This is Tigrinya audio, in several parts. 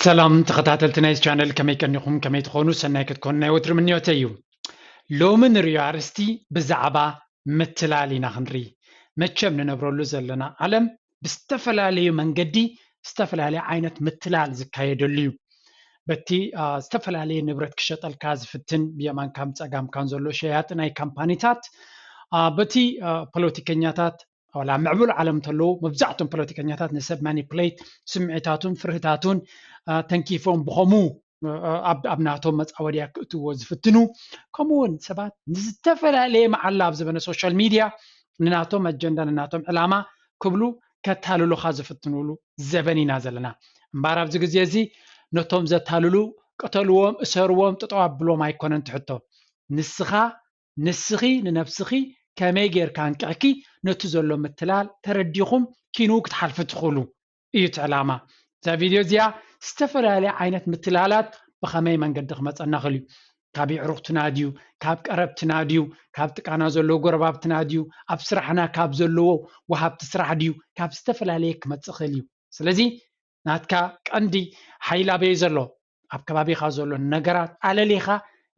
ሰላም ተኸታተልቲ ናይዚ ቻነል፣ ከመይ ቀኒኹም? ከመይ ትኾኑ? ሰናይ ክትኮኑ ናይ ወትሪ ምንዮተይ እዩ። ሎሚ ንርእዮ ኣርእስቲ ብዛዕባ ምትላል ኢና ክንርኢ። መቸም ንነብረሉ ዘለና ዓለም ብዝተፈላለዩ መንገዲ ዝተፈላለየ ዓይነት ምትላል ዝካየደሉ እዩ። በቲ አ፣ ዝተፈላለየ ንብረት ክሸጠልካ ዝፍትን፣ ብየማንካን ብጸጋምካን ዘሎ ሸያጢ ናይ ካምፓኒታት፣ አ፣ በቲ አ፣ ፖለቲከኛታት ዋላ ምዕቡል ዓለም እንተለዉ፣ መብዛሕቶም ፖለቲከኛታት ንሰብ ማኒፕሌት፣ ስምዒታቱን ፍርህታቱን አ፣ ተንኪፎም ብኸምኡ አ፣ ኣብ ኣብ ናቶም መጻወድያ ክእትዎ ዝፍትኑ፣ ከምኡ እውን ሰባት ንዝተፈላለየ መዓላ ኣብ ዘበነ ሶሻል ሚድያ ንናቶም ኣጀንዳ ንናቶም ዕላማ ክብሉ ከታልሉኻ ዝፍትኑሉ ዘበን ኢና ዘለና። እምበኣር ኣብዚ ግዜ እዚ ነቶም ዘታልሉ ቅተልዎም፣ እሰርዎም፣ ጠጠው ኣብልዎም ኣይኮነን ትሕቶ። ንስኻ ንስኺ ንነብስኺ ከመይ ጌርካ ኣንቂሕኪ ነቲ ዘሎ ምትላል ተረዲኹም ኪንኡ ክትሓልፊ ትኽእሉ እዩ እቲ ዕላማ። እዛ ቪድዮ እዚኣ ዝተፈላለየ ዓይነት ምትላላት ብኸመይ መንገዲ ክመጸና ክእል እዩ። ካብ የዕሩኽትና ድዩ፣ ካብ ቀረብትና ድዩ፣ ካብ ጥቃና ዘለዉ ጎረባብትና ድዩ፣ ኣብ ስራሕና ካብ ዘለዎ ወሃብቲ ስራሕ ድዩ፣ ካብ ዝተፈላለየ ክመጽእ ክእል እዩ። ስለዚ ናትካ ቀንዲ ሓይሊ ኣበይ ዘሎ? ኣብ ከባቢኻ ዘሎ ነገራት ኣለሊኻ፣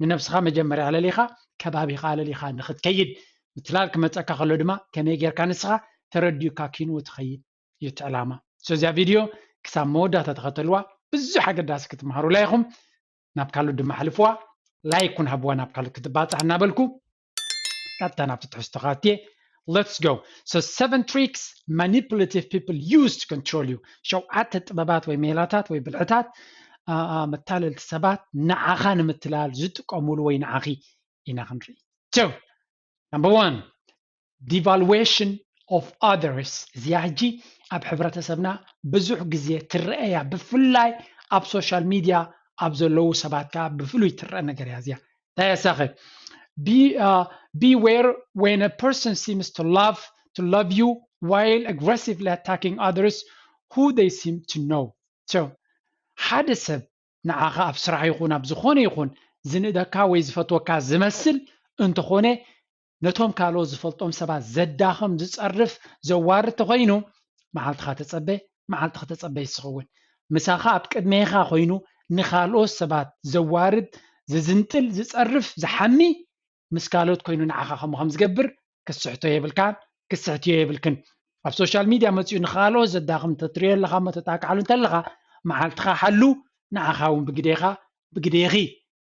ንነብስኻ መጀመርያ ኣለሊኻ፣ ከባቢኻ ኣለሊኻ ንኽትከይድ፣ ምትላል ክመጸካ ከሎ ድማ ከመይ ጌርካ ንስኻ ተረዲኡካ ኪንኡ ትኸይድ እዩ እቲ ዕላማ። So እዚኣ ቪድዮ ክሳብ መወዳእታ ተኸተልዋ፣ ብዙሕ ኣገዳሲ ክትመሃሩላ ኢኹም። ናብ ካልኦት ድማ ኣሕልፍዋ፣ ላይክ እውን ሃብዋ ናብ ካልኦት ክትባጻሕ እናበልኩ፣ ቀጥታ ናብቲ ትሕዝቶ ክኣትየ። Let's go. So seven tricks manipulative people use to control you. ሸውዓተ ጥበባት ወይ ሜላታት ወይ ብልሕታት አ፣ አ፣ መታለልቲ ሰባት ንዓኻ ንምትላል ዝጥቀሙሉ ወይ ንዓኺ ኢና ክንርኢ። So number one, devaluation of others። እዚኣ ሕጂ ኣብ ሕብረተሰብና ብዙሕ ግዜ ትረኣያ፣ ብፍላይ ኣብ ሶሻል ሚድያ ኣብ ዘለዉ ሰባት ከዓ ብፍሉይ ትረአ ነገር እያ እዚኣ። እንታይ እያ ሳኸ? Be, uh, beware when a person seems to love, to love you while aggressively attacking others who they seem to know. So ሓደ ሰብ ንዓኻ ኣብ ስራሕ ይኹን ኣብ ዝኾነ ይኹን ዝንእደካ ወይ ዝፈትወካ ዝመስል እንተኾነ፣ ነቶም ካልኦት ዝፈልጦም ሰባት ዘዳኽም፣ ዝጸርፍ፣ ዘዋርድ ተኾይኑ፣ መዓልትኻ ተጸበ፣ መዓልትኻ ተጸበ ይስኸውን። ምሳኻ ኣብ ቅድሜኻ ኮይኑ ንኻልኦት ሰባት ዘዋርድ፣ ዝዝንጥል፣ ዝጸርፍ፣ ዝሓሚ፣ ምስ ካልኦት ኮይኑ ንዓኻ ከምኡ ከም ዝገብር ክትስሕቶ የብልካን፣ ክትስሕትዮ የብልክን። ኣብ ሶሻል ሚድያ መጺኡ ንኻልኦት ዘዳኽም እንተትሪኦ ኣለኻ እሞ ተጣቅዓሉ እንተለኻ፣ መዓልትኻ ሓሉ፣ ንዓኻ እውን ብግዴኻ፣ ብግዴኺ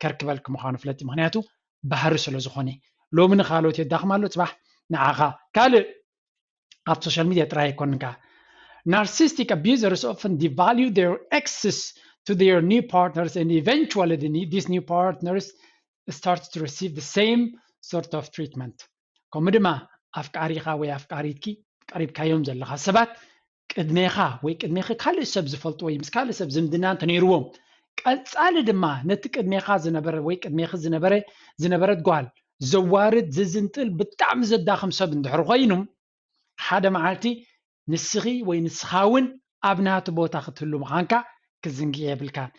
ከርክበልኪ ምዃኑ ፍለጢ። ምኽንያቱ ባህሪ ስለ ዝኾነ። ሎሚ ንኻልኦት የዳኽም ኣሎ፣ ጽባሕ ንዓኻ። ካልእ ኣብ ሶሻል ሚድያ ጥራይ ኣይኮንን ከኣ። Narcissistic abusers often devalue their access to their new partners, and eventually the new, these new partners start to receive the same sort of treatment. ከምኡ ድማ ኣፍቃሪኻ ወይ ኣፍቃሪትኪ ቀሪብካዮም ዘለኻ ሰባት ቅድሜኻ ወይ ቅድሜኺ ካልእ ሰብ ዝፈልጡ ወይ ምስ ካልእ ሰብ ዝምድና እንተነይርዎም፣ ቀጻሊ ድማ ነቲ ቅድሜኻ ዝነበረ ወይ ቅድሜኺ ዝነበረ ዝነበረት ጓል ዘዋርድ፣ ዝዝንጥል፣ ብጣዕሚ ዘዳኽም ሰብ እንድሕር ኮይኑ፣ ሓደ መዓልቲ ንስኺ ወይ ንስኻ እውን ኣብ ናቱ ቦታ ክትህሉ ምዃንካ ክትዝንግዕ የብልካን።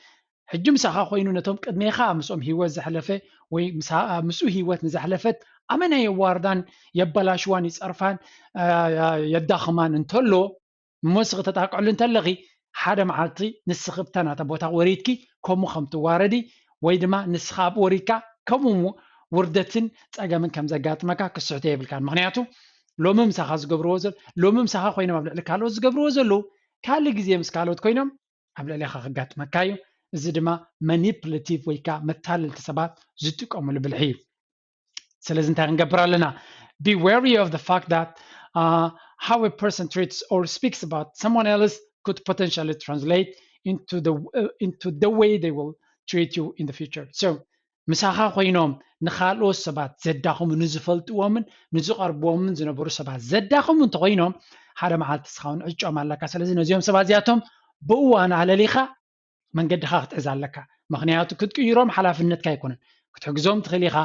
ሕጂ ምሳኻ ኮይኑ ነቶም ቅድሜኻ ምስኦም ህይወት ዘሕለፈ ወይ ምሳ-፣ ምስኡ ህይወት ንዘሕለፈት ኣመና የዋርዳን የበላሽዋን ይጸርፋን፣ አ፣ የዳኽማን እንተሎ፣ እሞ ንስኺ ተጣቅዕሉ እንተለኺ፣ ሓደ መዓልቲ ንስኺ ኣብታ ናታ ቦታ ወሪድኪ ከምኡ ከም ትዋረዲ ወይ ድማ ንስኻ ኣብኡ ወሪድካ ከምኡ ውርደትን ጸገምን ከም ዘጋጥመካ ክትስሕቶ የብልካን። ምኽንያቱ ሎሚ ምሳኻ ዝገብርዎ ዘል-፣ ሎሚ ምሳኻ ኮይኖም ኣብ ልዕሊ ካልኦት ዝገብርዎ ዘለዉ ካልእ ግዜ ምስ ካልኦት ኮይኖም ኣብ ልዕሌኻ ከጋጥመካ እዩ። እዚ ድማ ማኒፕሌቲቭ ወይ ከዓ መታለልቲ ሰባት ዝጥቀሙሉ ብልሒ እዩ። ስለዚ እንታይ ክንገብር ኣለና? Be wary of the fact that uh, how a person treats or speaks about someone else could potentially translate into the uh, into the way they will treat you in the future. So ምሳኻ ኮይኖም ንኻልኦት ሰባት ዘዳኽሙ፣ ንዝፈልጥዎምን ንዝቐርብዎምን ዝነበሩ ሰባት ዘዳኽሙ እንተኾይኖም፣ ሓደ መዓልቲ ንስኻ እውን ዕጫኦም ኣለካ። ስለዚ ነዚኦም ሰባት እዚኣቶም ብእዋን ኣለሊኻ መንገድኻ ክትሕዝ ኣለካ። ምኽንያቱ ክትቅይሮም ሓላፍነትካ ኣይኮነን። ክትሕግዞም ትኽእል ኢኻ፣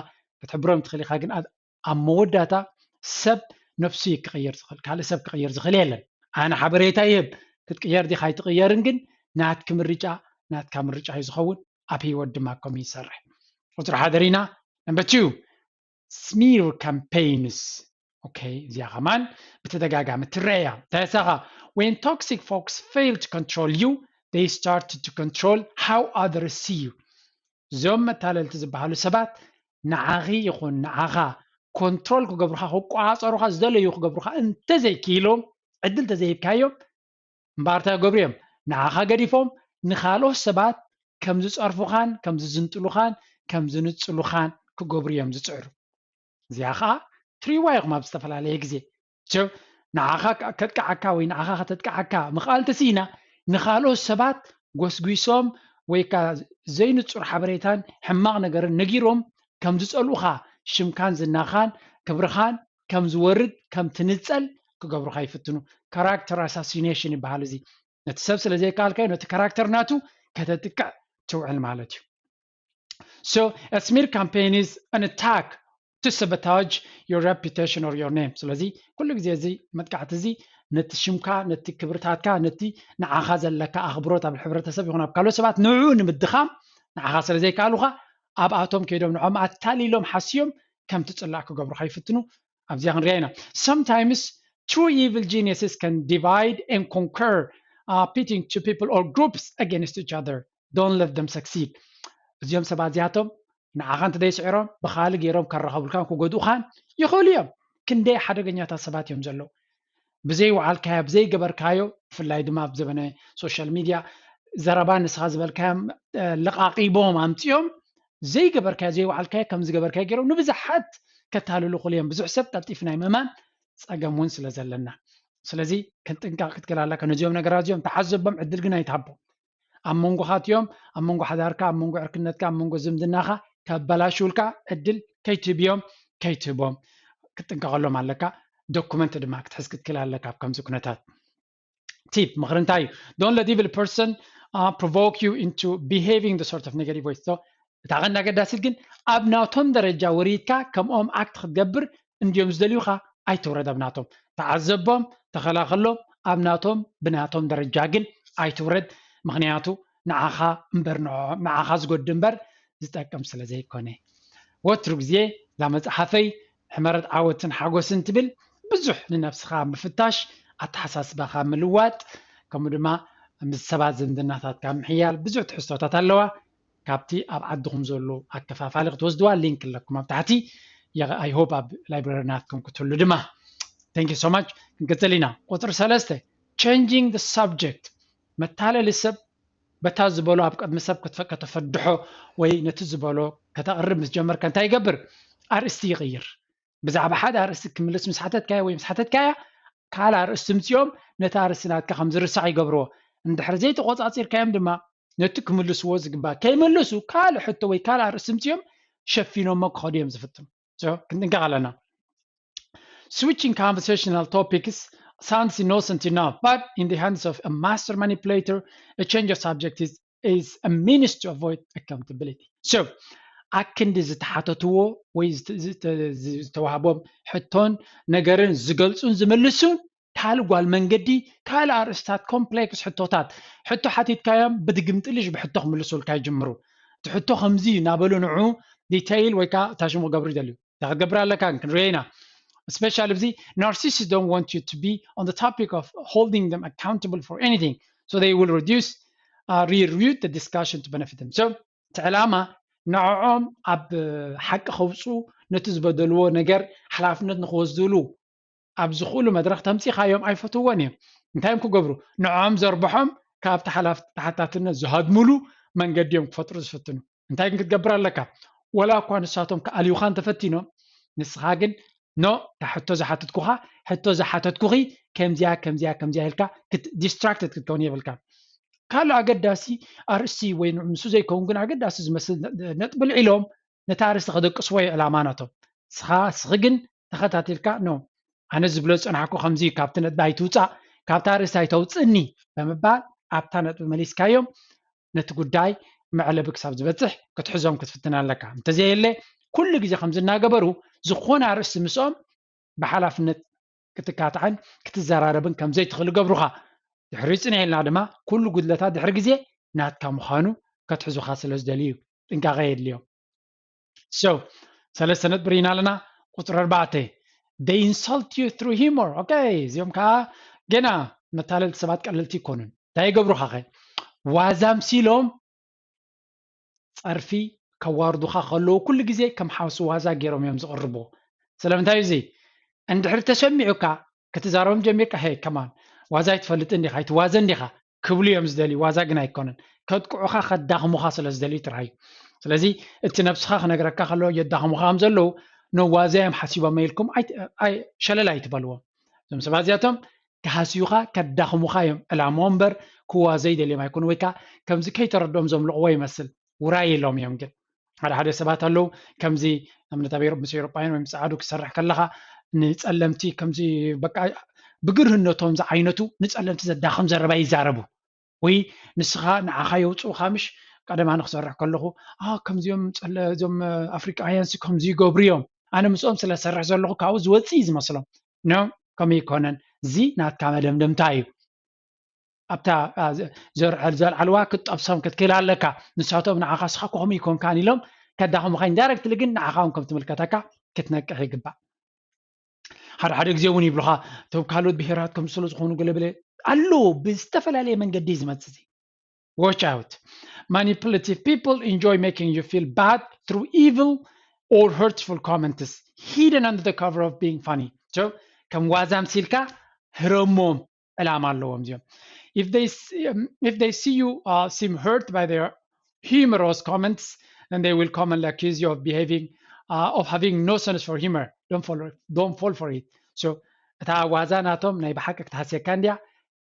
ክትሕብሮም ትኽእል ኢኻ፣ ግን ኣብ፣ ኣብ መወዳእታ ሰብ ነፍሱ እዩ ክቕይር ዝኽእል፣ ካልእ ሰብ ክቕይር ዝኽእል የለን። ኣነ ሓበሬታ ይህብ፣ ክትቅየር ዲኻ ኣይትቕየርን ግን ናትኪ ምርጫ ናትካ ምርጫ እዩ ዝኸውን። ኣብ ህይወት ድማ ከምኡ ይሰርሕ። ቁጽሪ ሓደ ርኢና። Number two, smear campaigns. ኦኬ፣ እዚኣ ከማን ብተደጋጋሚ ትረኣያ። እንታይ ሳኻ? When toxic folks fail to control you, they start to control how others see you. እዞም መታለልቲ ዝበሃሉ ሰባት ንዓኺ ይኹን ንዓኻ ኮንትሮል ክገብሩኻ፣ ክቆፃፀሩኻ፣ ዝደለዩ ክገብሩኻ እንተዘይክኢሎም፣ ዕድል እንተዘይሂብካዮም፣ እምበኣር እንታይ ክገብሩ እዮም? ንዓኻ ገዲፎም ንኻልኦት ሰባት ከም ዝፀርፉኻን ከም ዝዝንጥሉኻን ከም ዝንፅሉኻን ክገብሩ እዮም ዝፅዕሩ። እዚኣ ከዓ ትሪዋ ኢኹም ኣብ ዝተፈላለየ ግዜ። ንዓኻ ከጥቅዓካ ወይ ንዓኻ ከተጥቅዓካ ምኽኣል ተስኢና፣ ንኻልኦት ሰባት ጎስጒሶም ወይ ከዓ ዘይንጹር ሓበሬታን ሕማቕ ነገርን ነጊሮም ከም ዝጸልኡኻ፣ ሽምካን ዝናኻን ክብርኻን ከም ዝወርድ ከም ትንጸል ክገብሩኻ ይፍትኑ። ካራክተር ኣሳሲኔሽን ይበሃል። እዚ ነቲ ሰብ ስለ ዘይከኣልካዮ ነቲ ካራክተር ናቱ ከተጥቅዕ ትውዕል ማለት እዩ። So a smear campaign is an attack to sabotage your reputation or your name. ስለዚ ኩሉ ግዜ እዚ መጥቃዕቲ እዚ ነቲ ሽምካ፣ ነቲ ክብርታትካ፣ ነቲ ንዓኻ ዘለካ ኣኽብሮት ኣብ ሕብረተሰብ ይኹን ኣብ ካልኦት ሰባት ንዕኡ ንምድኻም፣ ንዓኻ ስለ ዘይከኣሉኻ ኣብኣቶም ከይዶም ንዖም ኣታሊሎም ሓስዮም ከም ትጽላእ ክገብሩኻ ይፍትኑ። ኣብዚኣ ክንሪኣ ኢና። Sometimes true evil geniuses can divide and conquer, uh, pitting two people or groups against each other. Don't let them succeed. እዚኦም ሰባት እዚኣቶም ንዓኻ እንተ ዘይስዕሮም ብኻልእ ገይሮም ከራኸቡልካን ክጎድኡኻን ይኽእሉ እዮም። ክንደይ ሓደገኛታት ሰባት እዮም ዘለዉ። ብዘይወዓልካዮ፣ ብዘይገበርካዮ፣ ብፍላይ ድማ ኣብ ዘበነ ሶሻል ሚድያ ዘረባ ንስኻ ዝበልካዮም፣ እ፣ ለቓቒቦም ኣምጺኦም ዘይገበርካዮ፣ ዘይወዓልካዮ፣ ከም ዝገበርካዮ ገይሮም ንብዙሓት ከታልሉ ይኽእሉ እዮም። ብዙሕ ሰብ ቀልጢፉ ናይ ምእማን ጸገም እውን ስለ ዘለና። ስለዚ ክንጥንቀቕ ክትክእል ኣለካ። ነዚኦም ነገራት እዚኦም ተዓዘቦም፣ ዕድል ግን ኣይትሃቦም። ኣብ መንጎኻትዮም፣ ኣብ መንጎ ሓዳርካ፣ ኣብ መንጎ ዕርክነትካ፣ ኣብ መንጎ ዝምድናኻ ከበላሽውልካ ዕድል ከይትህብዮም፣ ከይትህቦም ክትጥንቀቐሎም ኣለካ። ዶኩመንት ድማ ክትሕዝ ክትክእል ኣለካ ኣብ ከምዚ ኩነታት። ቲፕ ምኽሪ እንታይ እዩ? Don't let evil person, uh, provoke you into behaving the sort of negative ways. So እታ ቀንዲ ኣገዳሲት ግን ኣብ ናቶም ደረጃ ወሪድካ ከምኦም ኣክት ክትገብር እንድዮም ዝደልዩኻ፣ ኣይትውረድ ኣብ ናቶም። ተዓዘቦም፣ ተኸላኸሎም፣ ኣብ ናቶም ብናቶም ደረጃ ግን ኣይትውረድ። ምኽንያቱ ንዓኻ እምበር ንዕኦም፣ ንዓኻ ዝጎድእ እምበር ዝጠቅም ስለ ዘይኮነ። ወትሩ ግዜ እዛ መጽሓፈይ ሕመረት ዓወትን ሓጎስን ትብል፣ ብዙሕ ንነብስኻ ምፍታሽ፣ ኣተሓሳስባኻ ምልዋጥ፣ ከምኡ ድማ ምስ ሰባት ዝምድናታትካ ምሕያል ብዙሕ ትሕዝቶታት ኣለዋ። ካብቲ ኣብ ዓድኹም ዘሎ ኣከፋፋሊ ክትወስድዋ ሊንክ ኣለኩም ኣብ ታሕቲ። I hope ኣብ ላይብረሪ ናትኩም ክትህሉ ድማ። Thank you so much። ክንቅጽል ኢና። ቁጽሪ ሰለስተ፣ changing the subject። መታለሊ ሰብ በታ ዝበሎ ኣብ ቅድሚ ሰብ ክትፈ-፣ ከተፈድሖ ወይ ነቲ ዝበሎ ከተቕርብ ምስ ጀመርካ እንታይ ይገብር? ኣርእስቲ ይቕይር። ብዛዕባ ሓደ ኣርእስቲ ክምልስ ምስ ሓተትካዮ ወይ ምስ ሓተትካያ፣ ካልእ ኣርእስቲ ምጽኦም ነቲ ኣርእስቲ ናትካ ከም ዝርሳዕ ይገብርዎ። እንድሕር ዘይተቖጻጺርካዮም ድማ ነቲ ክምልስዎ ዝግባእ ከይመለሱ ካልእ ሕቶ ወይ ካልእ ኣርእስቲ ምጽኦም ሸፊኖሞ ክኸዱ እዮም ዝፍትኑ። So ክንጥንቀቕ ኣለና። Switching conversational topics sounds innocent enough, but in the hands of a master manipulator, a change of subject is, is a means to avoid accountability. So ኣክንዲ ዝተሓተትዎ ወይ ዝተ-፣ ዝተ-፣ ዝተዋህቦም ሕቶን ነገርን ዝገልጹን ዝምልሱን ካልእ ጓል መንገዲ፣ ካልእ ኣርእስታት፣ ኮምፕሌክስ ሕቶታት፣ ሕቶ ሓቲትካዮም ብድግምጥልሽ ብሕቶ ክምልሱልካ ይጅምሩ። እቲ ሕቶ ከምዚ እዩ እናበሉ ንዑ ዲተይል ወይ ከዓ እታ ሽሙ ክገብሩ ይደልዩ። እንታይ ክትገብር ኣለካ ግን ክንሪኦ ኢና። ስፔሻሊ ኣብዚ narcissists don't want you to be on the topic of holding them accountable for anything, so they will reduce, uh, reroute the discussion to benefit them. So እቲ ዕላማ ንዕኦም ኣብ ሓቂ ከውፅኡ፣ ነቲ ዝበደልዎ ነገር ሓላፍነት ንክወስድሉ ኣብ ዝኽእሉ መድረኽ ተምፂኻዮም ኣይፈትውዎን እዮም። እንታይ እዮም ክገብሩ? ንዕኦም ዘርብሖም ካብቲ ሓላፍ-፣ ተሓታትነት ዝሃድሙሉ መንገዲ እዮም ክፈጥሩ ዝፍትኑ። እንታይ ግን ክትገብር ኣለካ? ወላ እኳ ንሳቶም ክኣልዩኻ እንተፈቲኖም፣ ንስኻ ግን ኖ፣ እታ ሕቶ ዝሓተትኩኻ፣ ሕቶ ዝሓተትኩኺ ከምዚያ፣ ከምዚያ፣ ከምዚያ ኢልካ ክት-፣ ዲስትራክትድ ክትከውን የብልካ። ካልእ ኣገዳሲ ኣርእስቲ ወይ ንሱ ዘይከውን ግን ኣገዳሲ ዝመስል ነ-፣ ነጥቢ ኣልዒሎም ነታ ኣርእስቲ ከደቅስዎ እዩ ዕላማ ናቶም። ንስኻ፣ ንስኺ ግን ተኸታቲልካ ኖ፣ ኣነ ዝብሎ ዝጸናሕኩ ከምዚ እዩ፣ ካብቲ ነጥቢ ኣይትውጻእ፣ ካብታ ኣርእስቲ ኣይተውጽእኒ ብምባል ኣብታ ነጥቢ መሊስካዮም ነቲ ጉዳይ መዕለቢ ክሳብ ዝበጽሕ ክትሕዞም ክትፍትን ኣለካ። እንተዘየለ ኩሉ ግዜ ከምዚ እናገበሩ ዝኾነ ኣርእስቲ ምስኦም ብሓላፍነት ክትካትዕን ክትዘራረብን ከም ዘይትኽእል ይገብሩኻ። ድሕሪ ጽንሕ ኢልና ድማ ኩሉ ጉድለታት ድሕሪ ግዜ ናትካ ምዃኑ ከትሕዙኻ ስለ ዝደልዩ እዩ። ጥንቃቐ የድልዮም። So ሰለስተ ነጥቢ ርኢና ኣለና። ቁጽሪ ኣርባዕተ፣ they insult you through humor። ኦኬ፣ እዚኦም ከዓ ገና መታለልቲ ሰባት ቀለልቲ ይኮኑን። እንታይ ይገብሩኻ ኸ? ዋዛ ምሲሎም ጸርፊ ከዋርዱኻ ከለዉ ኩሉ ግዜ ከም ሓውሲ ዋዛ ገይሮም እዮም ዝቕርብዎ። ስለምንታይ እዚ እንድሕር ተሰሚዑካ ክትዛረቦም ጀሚርካ ሄ ከማን ዋዛ ኣይትፈልጥን ዲኻ ኣይትዋዘን ዲኻ ክብሉ እዮም ዝደልዩ። ዋዛ ግን ኣይኮነን፣ ከጥቅዑኻ ከዳኽሙኻ ስለ ዝደልዩ ጥራይ እዩ። ስለዚ እቲ ነብስኻ ክነግረካ ከሎ የዳኽሙኻ ከም ዘለዉ ነዋዘ እዮም ሓሲቦም ኢልኩም ኣይ- ኣይ- ሸለል ኣይትበልዎም። እዞም ሰባት እዚኣቶም ክሃስዩኻ ከዳኽሙኻ እዮም ዕላምኦም እምበር ክዋዘ ይደልዮም ኣይኮኑ ወይ ከዓ ከምዚ ከይተረድኦም ዘምልቕዎ ይመስል። ውራይ ኢሎም እዮም ግን ሓደ ሓደ ሰባት ኣለዉ ከምዚ ንኣብነት ኣብ ኤሮፕ ምስ ኤሮጳውያን ወይ ምስ ጸዓዱ ክሰርሕ ከለኻ ንጸለምቲ ከምዚ በቃ ብግርህነቶም ዝዓይነቱ ንጸለምቲ ዘዳኽም ዘረባ ይዛረቡ። ወይ ንስኻ ንዓኻ የውፅኡኻ ምሽ ቀደም ኣነ ክሰርሕ ከለኹ "ኣ፣ ከምዚኦም ጸለ- እዞም ኣፍሪቃውያን ሲ ከምዚ ይገብሩ እዮም ኣነ ምስኦም ስለ ዝሰርሕ ዘለኹ ካብኡ ዝወፅእ እዩ ዝመስሎም ኖ ከምኡ ይኮነን እዚ ናትካ መደምደምታ እዩ ኣብታ ኣ፣ ዘ- ዘርዐ- ዘልዓልዋ ክትጠብሶም ክትክእል ኣለካ ንሳቶም ንዓኻ ስኻ ከምኡ ይኮንካን ኢሎም ከዳኸሙኻ ኢንዳይረክትሊ ግን ንዓኻ እውን ከም ትምልከተካ ክትነቅሕ ይግባእ ሓደ ሓደ ግዜ እውን ይብሉኻ እቶም ካልኦት ብሄራት ከም ስለ ዝኾኑ ገለበለ ኣለዎ ብዝተፈላለየ መንገዲ እዩ ዝመፅእ እዚ watch out manipulative people enjoy making you feel bad through evil or hurtful comments hidden under the cover of being funny so ከም ዋዛ ምሲልካ ህረሞም ዕላማ ኣለዎም እዚኦም if they s- um, if they see you uh, seem hurt by their humorous comments and they will commonly accuse you of behaving uh, of having no sense for humor don't fall don't fall for it so እታ ዋዛ ናቶም ናይ ብሓቂ ክትሃስየካ እንድያ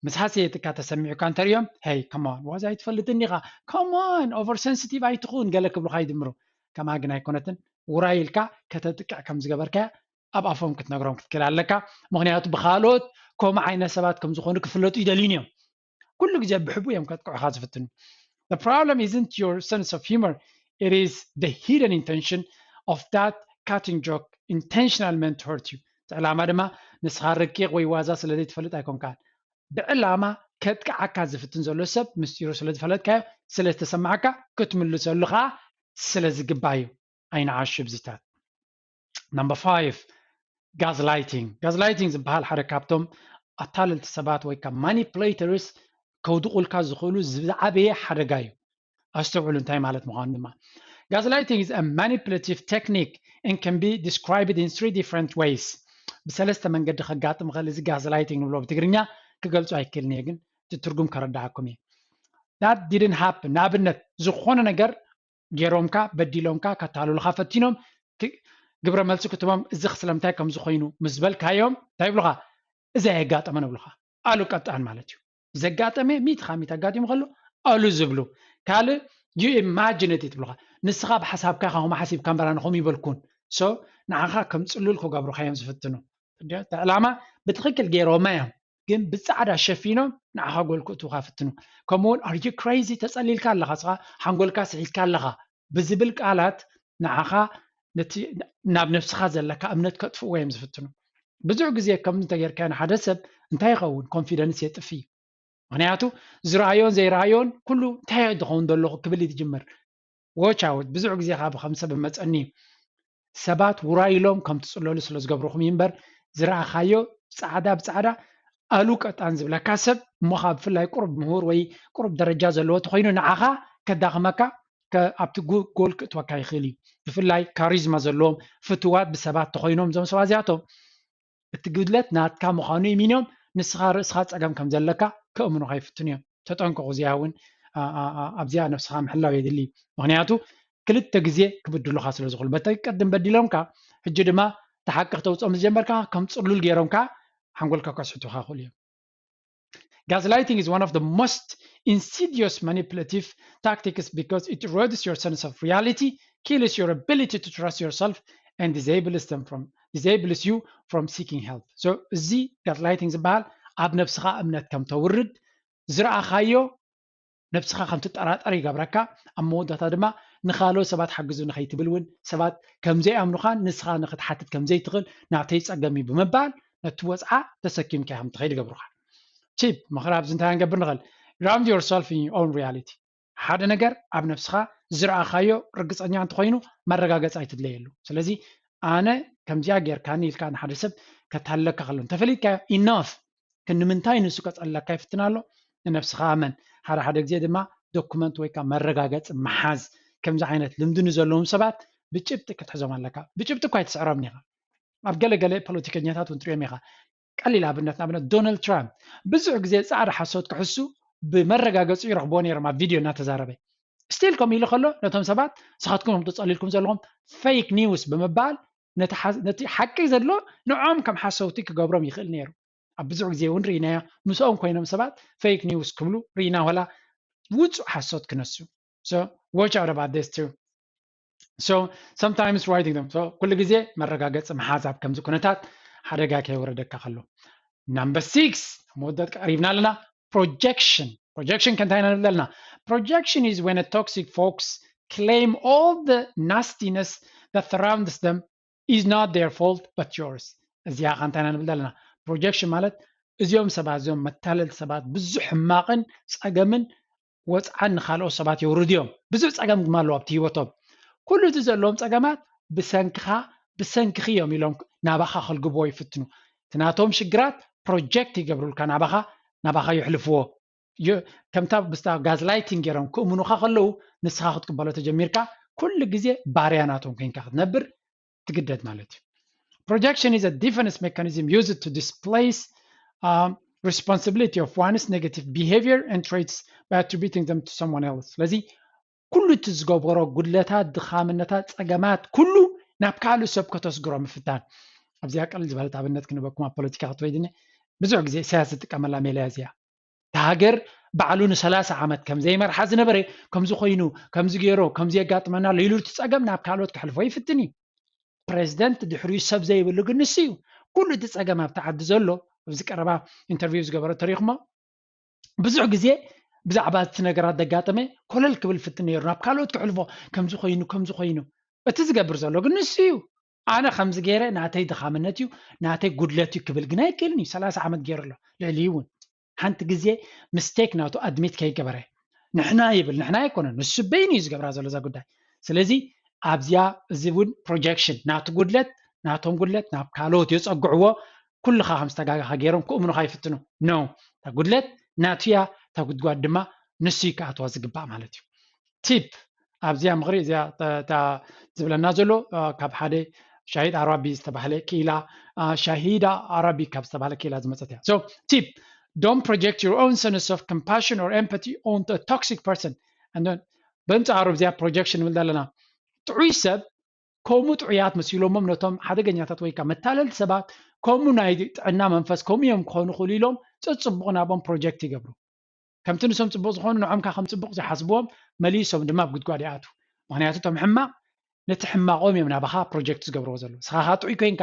ምስ ሃስየትካ ተሰሚዑካ እንተሪኦም ሄይ ከማን ዋዛ ኣይትፈልጥን ኢኻ ከማን ኦቨር ሰንሲቲቭ ኣይትኹን ገለ ክብሉካ ይድምሩ ከማ ግን ኣይኮነትን ውራይ ኢልካ ከተጥቅዕ ከም ዝገበርካያ ኣብ ኣፎም ክትነግሮም ክትክእል ኣለካ ምክንያቱ ብካልኦት ከምኡ ዓይነት ሰባት ከም ዝኾኑ ክፍለጡ ይደልዩን እዮም ኩሉ ግዜ ብሕቡ እዮም ከጥቅዑካ ዝፍትኑ the problem isn't your sense of humor it is the hidden intention of that cutting joke intentional meant to hurt you እቲ ዕላማ ድማ ንስኻ ረቂቕ ወይ ዋዛ ስለ ዘይትፈልጥ ኣይኮንካን ብዕላማ ከጥቅዓካ ዝፍትን ዘሎ ሰብ ምስጢሩ ስለ ዝፈለጥካዮ ስለ ዝተሰማዓካ ክትምልሰሉ ከዓ ስለ ዝግባእ እዩ ኣይንዓሹ ብዚታት number five gaslighting gaslighting ዝበሃል ሓደ ካብቶም ኣታለልቲ ሰባት ወይ ካብ ማኒፕሌተርስ ከውድቑልካ ዝኽእሉ ዝዓበየ ሓደጋ እዩ ኣስተውዕሉ እንታይ ማለት ምዃኑ ድማ gaslighting is a manipulative technique and can be described in three different ways ብሰለስተ መንገዲ ከጋጥም ኽእል እዚ gaslighting ንብሎ ብትግርኛ ክገልፁ ኣይክእልን እየ ግን እቲ ትርጉም ከረዳኣኩም እየ that didn't happen ንኣብነት ዝኾነ ነገር ገይሮምካ በዲሎምካ ከታልሉካ ፈቲኖም ግብረ መልሲ ክትቦም እዚ ስለምንታይ ከምዚ ኮይኑ ምስ በልካዮም እንታይ ይብሉካ እዚ ኣየጋጠመን ይብሉካ ኣሉ ቀጣን ማለት እዩ ዘጋጠመ ሚት ካብ ሚት ኣጋጢሙ ከሎ ኣሉ ዝብሉ ካልእ you imagine it ትብሉካ ንስኻ ብሓሳብካ ከምኡ ሓሲብካ እምበራ ንኸም ይበልኩን so ንዓኻ ከም ፅሉል ክገብሩካ እዮም ዝፍትኑ ዕላማ ብትኽክል ገይሮማ እዮም ግን ብፃዕዳ ሸፊኖም ንዓኻ ጎል ክእትውካ ፍትኑ ከምኡውን are you crazy ተፀሊልካ ኣለኻ ስኻ ሓንጎልካ ስሒትካ ኣለኻ ብዝብል ቃላት ንዓኻ ነቲ ናብ ነብስኻ ዘለካ እምነት ከጥፍእዎ እዮም ዝፍትኑ ብዙሕ ግዜ ከምዚ እንተጌርካዮ ንሓደ ሰብ እንታይ ይኸውን ኮንፊደንስ የጥፍ እዩ ምክንያቱ ዝረኣዮን ዘይረኣዮን ኩሉ እንታይ ዝኸውን ዘለኹ ክብል እዩ ዝጅምር watch out ብዙሕ ግዜ ካብ ከም ሰብ መፀኒ ሰባት ውራይ ኢሎም ከም ትፅለሉ ስለ ዝገብርኹም እዩ እምበር ዝረኣኻዮ ፃዕዳ ብፃዕዳ ኣሉ ቀጣን ዝብለካ ሰብ እሞ ከዓ ብፍላይ ቁሩብ ምሁር ወይ ቁሩብ ደረጃ ዘለዎ ተኮይኑ ንዓኻ ከዳኽመካ ኣብቲ ጎል ክእትወካ ይኽእል እዩ ብፍላይ ካሪዝማ ዘለዎም ፍትዋት ብሰባት ተኮይኖም እዞም ሰባት እዚኣቶም እቲ ጉድለት ናትካ ምዃኑ ይሚኖም ንስኻ ርእስኻ ፀገም ከም ዘለካ ከእምኑኻ ይፍትኑ እዮም ተጠንቀቑ እዚኣ እውን ኣብዚኣ ነብስኻ ምሕላው የድሊ ምክንያቱ ክልተ ግዜ ክብድሉኻ ስለ ዝኽእሉ በተይ ቅድም በዲሎምካ ሕጂ ድማ ተሓቂ ክተውፅኦም ዝጀመርካ ከም ፅሉል ገይሮምካ ሓንጎልካ ከስሕቱኻ ይኽእሉ እዮም Gaslighting is one of the most insidious manipulative tactics because it erodes your sense of reality, kills your ability to trust yourself, and disables them from disables you from seeking help. So እዚ gaslighting ዝበሃል ኣብ ነብስኻ እምነት ከም ተውርድ ዝረኣኻዮ ነብስኻ ከም ትጠራጠር ይገብረካ ኣብ መወዳእታ ድማ ንኻልኦት ሰባት ሓግዙ ንኸይትብል እውን ሰባት ከምዘይኣምኑኻን ንስኻ ንክትሓትት ከምዘይትኽእል ናተይ ፀገም እዩ ብምባል ነቲ ወፅዓ ተሰኪምካ ከም ትኸይድ ይገብሩኻ ቲፕ ምኽሪ ኣብዚ እንታይ ንገብር ንኽእል ground yourself in your own reality ሓደ ነገር ኣብ ነብስኻ ዝረኣኻዮ ርግፀኛ እንተኾይኑ መረጋገፂ ኣይትድለየሉ ስለዚ ኣነ ከምዚኣ ጌርካኒ ኢልካ ንሓደ ሰብ ከታለካ ከሎ እንተፈሊጥካዮ ኢናፍ ክንምንታይ ንሱ ከፀለካ ይፍትን ኣሎ ንነብስኻ እመን። ሓደ ሓደ ግዜ ድማ ዶኩመንት ወይ ከዓ መረጋገፂ ምሓዝ፣ ከምዚ ዓይነት ልምዲ ንዘለዎም ሰባት ብጭብጢ ክትሕዞም ኣለካ። ብጭብጢ እኳ ኣይትስዕሮምን ኢኻ። ኣብ ገለገለ ፖለቲከኛታት እውን ትሪኦም ኢኻ። ቀሊል ኣብነት፣ ንኣብነት ዶናልድ ትራምፕ ብዙሕ ግዜ ፃዕዳ ሓሶት ክሕሱ ብመረጋገፂ ይረኽብዎ ነይሮም ኣብ ቪድዮ እናተዛረበ። ስቲል ከምኡ ኢሉ ከሎ ነቶም ሰባት ንስኻትኩም ተፀሊልኩም ዘለኹም ፌክ ኒውስ ብምባል ነቲ ሓቂ ዘሎ ንዖም ከም ሓሰውቲ ክገብሮም ይኽእል ነይሩ። ኣብ ብዙሕ ግዜ እውን ርኢናዮ፣ ምስኦም ኮይኖም ሰባት ፌክ ኒውስ ክብሉ ርኢና፣ ዋላ ውፁእ ሓሶት ክነሱ። So watch out about this too. So sometimes writing them. So ኩሉ ግዜ መረጋገፂ ምሓዝ ኣብ ከምዚ ኩነታት ሓደጋ ከይወረደካ ከሎ። Number six፣ መወዳእታ ቀሪብና ኣለና። Projection. Projection ከ እንታይ ኢና ንብል ኣለና? Projection is when a toxic folks claim all the nastiness that surrounds them is not their fault but yours. እዚኣ ከ እንታይ ኢና ንብል ኣለና? ፕሮጀክሽን ማለት እዚኦም ሰባት እዚኦም መታለልቲ ሰባት ብዙሕ ሕማቕን ፀገምን ወፅዓን ንካልኦት ሰባት የውርዱ እዮም። ብዙሕ ፀገም ድማ ኣለዎ ኣብቲ ህይወቶም። ኩሉ እቲ ዘለዎም ፀገማት ብሰንክኻ ብሰንክኺ እዮም ኢሎም ናባኻ ከልግብዎ ይፍትኑ። እቲ ናቶም ሽግራት ፕሮጀክት ይገብሩልካ ናባኻ፣ ናባኻ የሕልፍዎ። ከምታ ምስታ ጋዝ ላይቲንግ ገይሮም ክእምኑኻ ከለዉ ንስኻ ክትቅበሎ ተጀሚርካ ኩሉ ግዜ ባርያ ናቶም ኮይንካ ክትነብር ትግደድ ማለት እዩ። Projection is a defense mechanism used to displace um, responsibility of one's negative behavior and traits by attributing them to someone else. ስለዚ ኩሉ እቲ ዝገበሮ ጉድለታት፣ ድኻምነታት፣ ፀገማት ኩሉ ናብ ካልእ ሰብ ከተስግሮ ምፍታን። ኣብዚኣ ቀልል ዝበለት ኣብነት ክንበኩም ኣብ ፖለቲካ ክትወይድኒ ብዙሕ ግዜ ኢሳያስ ዝጥቀመላ ሜላ እዚኣ። እታ ሃገር ባዕሉ ንሰላሳ ዓመት ከም ዘይመርሓ ዝነበረ ከምዚ ኮይኑ ከምዚ ገይሮ ከምዚ የጋጥመና ኣሎ ኢሉ እቲ ፀገም ናብ ካልኦት ከሕልፎ ይፍትን እዩ። ፕሬዚደንት ድሕሪኡ ሰብ ዘይብሉ ግን ንሱ እዩ። ኩሉ እቲ ፀገም ኣብቲ ዓዲ ዘሎ ኣብዚ ቀረባ ኢንተርቪው ዝገበረ ተሪኽሞ ብዙሕ ግዜ ብዛዕባ እቲ ነገራት ዘጋጠመ ኮለል ክብል ፍትን ነይሩ ናብ ካልኦት ክሕልፎ ከምዚ ኮይኑ ከምዚ ኮይኑ እቲ ዝገብር ዘሎ ግን ንሱ እዩ። ኣነ ከምዚ ገይረ ናተይ ድኻምነት እዩ ናተይ ጉድለት እዩ ክብል ግን ኣይክእልን እዩ። ሰላሳ ዓመት ገይሩ ኣሎ ልዕሊ እውን ሓንቲ ግዜ ምስቴክ ናቱ ኣድሚት ከይገበረ ንሕና ይብል ንሕና ኣይኮነን ንሱ በይኑ እዩ ዝገብራ ዘሎ እዛ ጉዳይ። ስለዚ ኣብዚኣ እዚ እውን ፕሮጀክሽን ናቱ ጉድለት ናቶም ጉድለት ናብ ካልኦት የፀግዕዎ። ኩልኻ ከም ዝተጋጋኻ ገይሮም ክእምኑኻ ይፍትኑ። ኖ እታ ጉድለት ናቱ እያ፣ እታ ጉድጓድ ድማ ንሱ እዩ ክኣትዋ ዝግባእ ማለት እዩ። ቲፕ ኣብዚኣ ምኽሪ እዚኣ ዝብለና ዘሎ ካብ ሓደ ሻሂድ ኣራቢ ዝተባህለ ክኢላ ሻሂዳ ኣራቢ ካብ ዝተባህለ ክኢላ ዝመፀት እያ። So tip, don't project your own sense of compassion or empathy onto a toxic person. And then በንፃሩ እዚኣ ፕሮጀክሽን ንብል ዘለና ጥዑይ ሰብ ከምኡ ጥዑያት መሲሎሞም ነቶም ሓደገኛታት ወይ ከዓ መታለልቲ ሰባት ከምኡ ናይ ጥዕና መንፈስ ከምኡ እዮም ክኾኑ ክእሉ ኢሎም ፅፅቡቕ ናቦም ፕሮጀክት ይገብሩ። ከምቲ ንሶም ፅቡቕ ዝኾኑ ንዖም ከዓ ከም ፅቡቕ ዝሓስብዎም መሊሶም ድማ ኣብ ጉድጓድ ይኣትዉ። ምክንያቱ እቶም ሕማቕ ነቲ ሕማቖም እዮም ናባኻ ፕሮጀክት ዝገብርዎ ዘለዉ። ንስኻ ከዓ ጥዑይ ኮይንካ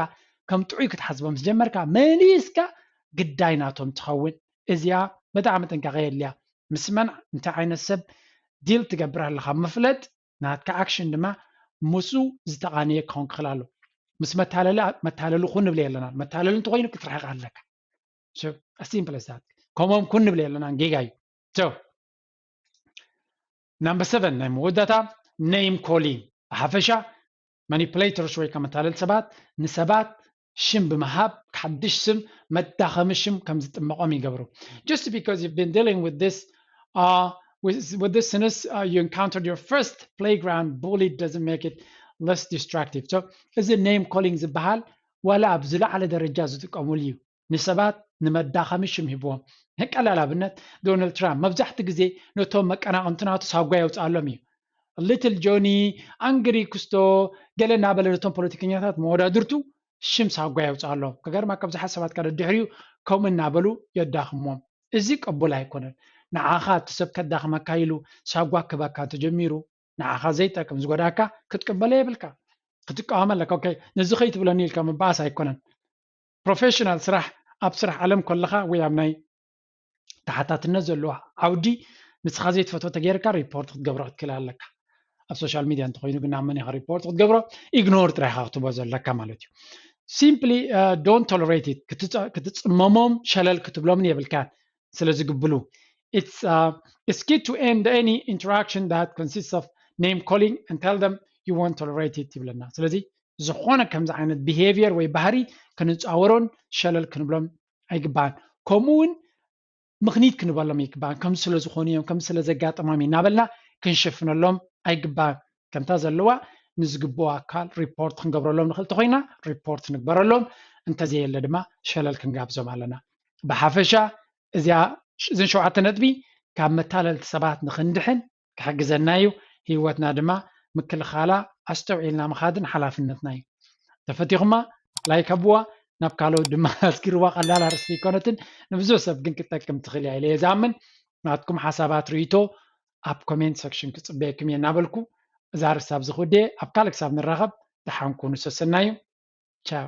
ከም ጥዑይ ክትሓስቦም ዝጀመርካ መሊስካ ግዳይ ናቶም ትኸውን። እዚኣ ብጣዕሚ ጥንቃቐ የድልያ። ምስ መን እንታይ ዓይነት ሰብ ዲል ትገብር ኣለኻ ምፍለጥ ናትካ ኣክሽን ድማ ምስኡ ዝተቓነየ ክኸውን ክኽእል ኣሎ። ምስ መታለሊ መታለሊ ኩን ንብል የለና። መታለሊ እንተኮይኑ ክትርሕቕ ኣለካ። Simple as that። ከምኦም ኩን ንብል የለናን ጌጋ እዩ። So number seven ናይ መወዳእታ name calling ብሓፈሻ ማኒፕሌተርስ ወይ ከመታለል ሰባት ንሰባት ሽም ብምሃብ ሓድሽ ስም መዳኸሚ ሽም ከም ዝጥመቖም ይገብሩ። Just because you've been dealing with this uh, with, with this since uh, you encountered your first playground bully doesn't make it less destructive. So እዚ name calling ዝበሃል ዋላ ኣብ ዝለዓለ ደረጃ ዝጥቀሙሉ እዩ። ንሰባት ንመዳኸሚ ሽም ሂብዎም። ቀላል ኣብነት ዶናልድ ትራምፕ መብዛሕትኡ ግዜ ነቶም መቀናቕንቲ ናቱ ሳጓ የውፅኣሎም እዩ። ሊትል ጆኒ፣ ኣንግሪ ኩስቶ ገለ እናበለ ነቶም ፖለቲከኛታት መወዳድርቱ ሽም ሳጓ የውፅኣሎም። ክገርማካ ብዙሓት ሰባት ከዓ ደድሕሪኡ ከምኡ እናበሉ የዳኽምዎም። እዚ ቅቡል ኣይኮነን። ንዓኻ እቲ ሰብ ከዳኽመካ ኢሉ ሳጓ ክህበካ እንተጀሚሩ ንዓኻ ዘይጠቅም ዝጎዳእካ ክትቅበሎ የብልካ። ክትቃወም ኣለካ። ኦኬ ነዚ ከይትብለኒ ኢልካ ምባኣስ ኣይኮነን። ፕሮፌሽናል ስራሕ ኣብ ስራሕ ዓለም ከለኻ ወይ ኣብ ናይ ተሓታትነት ዘለዎ ዓውዲ ንስኻ ዘይትፈትዎ ተገይርካ ሪፖርት ክትገብሮ ክትክእል ኣለካ። ኣብ ሶሻል ሚድያ እንተኮይኑ ግን ናብ መን ኢኻ ሪፖርት ክትገብሮ? ኢግኖር ጥራይ ኢኻ ክትቦ ዘለካ ማለት እዩ። Simply don't tolerate it ክትፅመሞም ሸለል ክትብሎምን የብልካን። ስለ ዝግብሉ it's uh, it's key to end any interaction that consists of name calling and tell them you won't tolerate it ይብለና። ስለዚ ዝኾነ ከምዚ ዓይነት ቢሄቪየር ወይ ባህሪ ክንፃወሮን ሸለል ክንብሎም ኣይግባእን። ከምኡ እውን ምኽኒት ክንበሎም ይግባእ። ከም ስለ ዝኾኑ እዮም፣ ከም ስለ ዘጋጠሞም እናበልና ክንሽፍነሎም ኣይግባእን። ከምታ ዘለዋ ንዝግብኦ ኣካል ሪፖርት ክንገብረሎም ንኽእል ተኮይና ሪፖርት ንግበረሎም፣ እንተዘየለ ድማ ሸለል ክንጋብዞም ኣለና። ብሓፈሻ እዚኣ እዘን ሸውዓተ ነጥቢ ካብ መታለልቲ ሰባት ንኽንድሕን ክሕግዘና እዩ። ህይወትና ድማ ምክልኻላ ኣስተውዒልና ምኻድን ሓላፍነትና እዩ። ተፈቲኹማ ላይክ ኣብዋ፣ ናብ ካልኦት ድማ ኣስጊርዋ። ቀላል ኣርእስቲ ኣይኮነትን፣ ንብዙሕ ሰብ ግን ክጠቅም ትኽእል እያ ኢለ እየ ዝኣምን። ናትኩም ሓሳባት ርእይቶ ኣብ ኮሜንት ሰክሽን ክጽበየኩም እየ እናበልኩ እዛ ኣርእስቲ ኣብዚ ክውድየ። ኣብ ካልእ ክሳብ ንራኸብ ደሓን ኩኑ። ሰሰናዩ። ቻው።